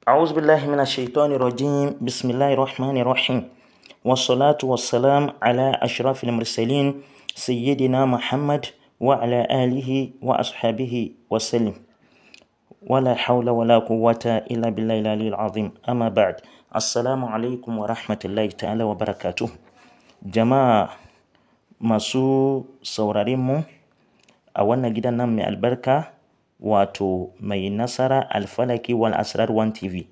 أعوذ بالله من الشيطان الرجيم. بسم الله الرحمن الرحيم، والصلاة والسلام على أشرف المرسلين سيدنا محمد وعلى آله وأصحابه وسلم، ولا حول ولا قوة إلا بالله العلي العظيم. أما بعد، السلام عليكم ورحمة الله تعالى وبركاته. Jama'a masu sauraren mu a wannan gidan nan mai albarka, wato Mai Nasara Alfalaki wal Asrar One TV,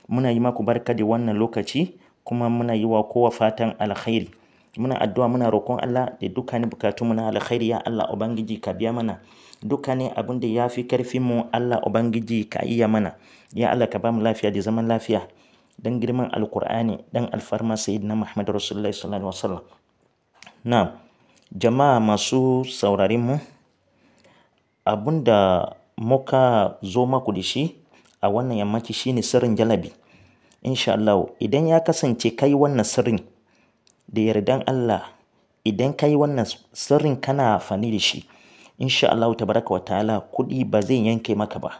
muna yi maku barka da wannan lokaci, kuma muna yi wa kowa fatan alkhairi. Muna addu'a, muna roƙon Allah da dukkanin bukatunmu na alkhairi. Ya Allah Ubangiji, ka biya mana dukkanin abin da ya fi karfin mu. Allah Ubangiji, ka iya mana. Ya Allah, ka ba mu lafiya da zaman lafiya, dan girman Alkur'ani, dan alfarma Sayyidina Muhammad Rasulullahi sallallahu alaihi wasallam. Na jama'a masu sauraren mu, abun da muka zo maku da shi a wannan yammaci shine sirrin jalabi. Insha Allah, idan ya kasance kai wannan sirrin, da yardan Allah, idan kai wannan sirrin kana amfani da shi, insha Allah tabaraka wa ta'ala, kuɗi ba zai yanke maka ba.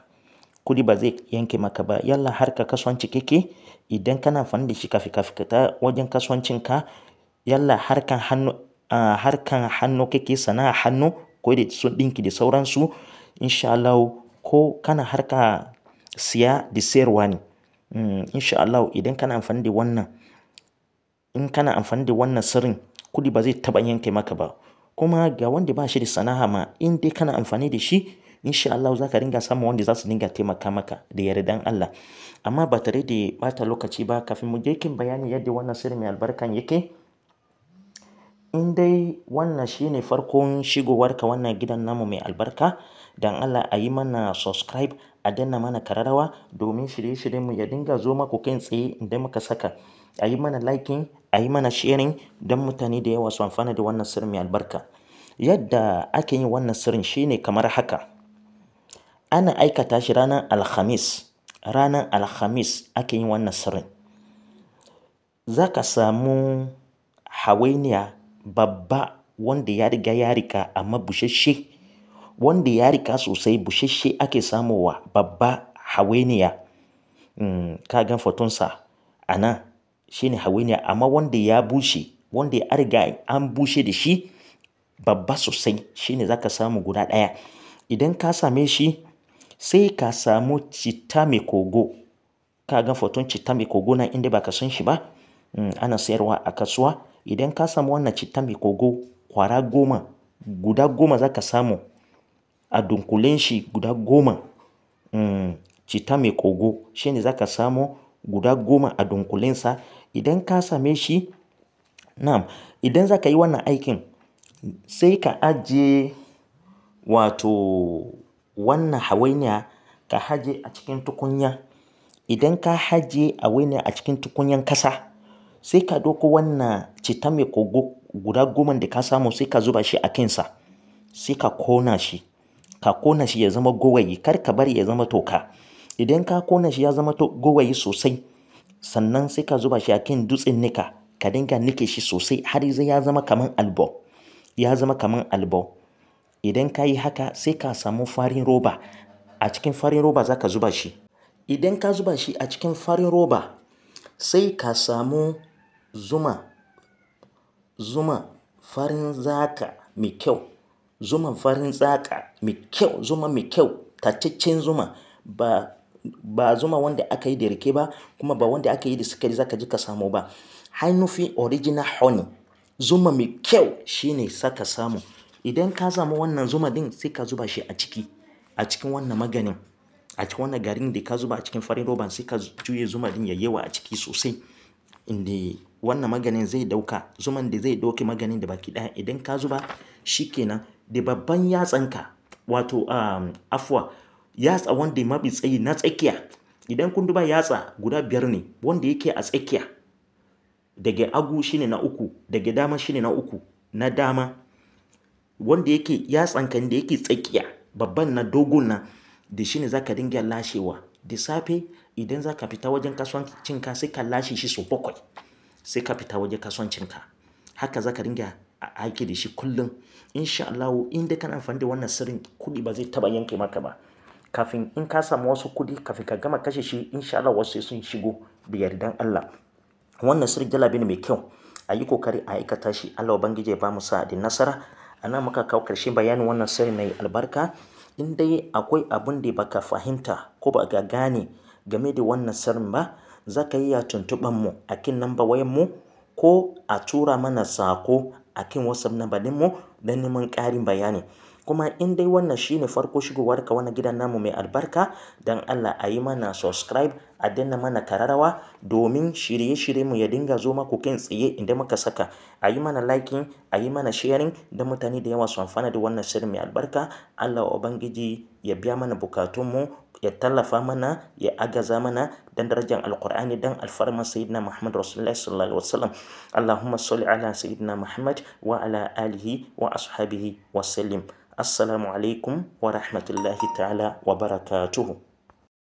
Kuɗi ba zai yanke maka ba. Yalla harka kasuwanci kake, idan kana amfani da shi kafin ka fita wajen kasuwancinka, yalla harkan hannu kake, sana'a hannu ko da su ɗinki da sauransu, insha Allah, ko kana harka siya da sayarwa ne, insha Allah, idan kana amfani da wannan, in kana amfani da wannan sirrin, kuɗi ba zai taɓa yanke maka ba. Kuma ga wanda ba shi da sana'a ma, in dai kana amfani da shi, insha Allah za ka ringa samun wanda za su dinga taimaka maka da yardan Allah. Amma ba tare da ɓata lokaci ba, kafin mu je kin bayani yadda wannan sirri mai albarkan yake, in dai wannan shine farkon shigowarka wannan gidan namu mai albarka, dan Allah a yi mana subscribe, a danna mana kararrawa, domin shirye-shiryenmu ya dinga zo maku kai tsaye idan muka saka. A yi mana liking, a yi mana sharing, don mutane da yawa su amfana da wannan sirri mai albarka. Yadda ake yin wannan sirrin shine kamar haka: ana aikata shi ranar Alhamis. Ranar Alhamis ake yin wannan sirrin. Za ka samu hawainiya babba wanda ya riga ya rika, amma busasshe, wanda ya rika sosai, busasshe ake samowa, babba hawainiya. Ka gan fotonsa a nan, shine hawainiya, amma wanda ya bushe, wanda ya riga an bushe da shi, babba sosai, shine za ka samu guda ɗaya. Idan ka same shi, sai ka samu citta mai kogo. Ka gan foton citta mai kogo nan, inda ba ka san shi ba, ana sayarwa a kasuwa. Idan ka samu wannan citta mai kogo kwara 10, guda 10 za ka samu a dunkulen shi, guda 10. Citta mai kogo shine za ka samu guda 10 a dunkulensa. Idan ka same shi, na'am, idan za ka yi wannan aikin, sai ka ajiye, wato wannan hawainiya, ka ajiye a cikin tukunya. Idan ka ajiye hawainiya a cikin tukunyan kasa, sai ka ɗauko wannan citta mai kogo guda 10 da ka samu, sai ka zuba shi a kansa, sai ka kona shi. Ka kona shi ya zama gawayi, kar ka bari ya zama toka. Idan ka kona shi ya zama gawayi sosai, sannan sai ka zuba shi a kan dutsen nika, ka dinga nike shi sosai har sai ya zama kaman albo, ya zama kaman albo. Idan ka yi haka, sai ka samu farin roba. A cikin farin roba za ka zuba shi. Idan ka zuba shi a cikin farin roba, sai ka samu zuma, zuma farin zaka mai kyau, zuma farin zaka mai kyau, zuma mai kyau, tacaccen zuma, ba zuma wanda aka yi da rake ba, kuma ba wanda aka yi da sukari zaka ji ka samu ba. Ainihin original honey, zuma mai kyau, shine saka samu. Idan ka samu wannan zuma din, sai ka zuba shi a ciki, a cikin wannan maganin, a cikin wannan garin da ka zuba a cikin farin roban. Sai ka juye zuma din ya yawa a ciki sosai, inda wannan maganin zai dauka, zuman da zai dauke maganin da baki daya. Idan ka zuba shikenan, da babban yatsanka, wato afwa, yatsa wanda mafi tsayi na tsakiya. Idan kun duba, yatsa guda biyar ne. Wanda yake a tsakiya daga hagu shine na uku, daga dama shine na uku na dama. Wanda yake yatsanka da yake tsakiya, babban na dogon nan, da shine zaka dinga lashewa da safe. Idan zaka fita wajen kasuwancinka, sai ka lashe shi sau bakwai, sai ka fita wajen kasuwancinka. Haka zaka dinga aiki da shi kullum. Insha Allah, in dai kana amfani da wannan sirrin, kuɗi ba zai taɓa yanke maka ba. Kafin in ka samu wasu kuɗi, kafin ka gama kashe shi, insha Allah wasu sun shigo da yardan Allah. Wannan sirri jalabi ne mai kyau, a yi kokari a aikata shi. Allah Ubangiji ya ba mu sa'a da nasara. A nan muka kawo ƙarshen bayanin wannan sirri mai albarka. In dai akwai abun da baka fahimta ko baka gane game da wannan sirrin ba, za ka iya tuntuɓan mu a kan namba wayan mu ko a tura mana sako a kan WhatsApp namba ɗin mu don neman ƙarin bayani. Kuma in dai wannan shine farko shigowar ka wannan gidan namu mai albarka, don Allah a yi mana subscribe, a danna mana kararrawa domin shirye-shirye mu ya dinga zo maku kai tsaye idan muka saka. A yi mana liking, a yi mana sharing don mutane da yawa su amfana da wannan sirri mai albarka. Allah Ubangiji ya biya mana bukatunmu, ya tallafa mana, ya agaza mana dan darajar Alqur'ani, dan alfarman Sayyidina Muhammad Rasulullahi sallallahu alaihi wasallam. Allahumma salli ala Sayyidina Muhammad wa ala alihi wa ashabihi wa sallim. Assalamu alaikum wa rahmatullahi ta'ala wa barakatuhu.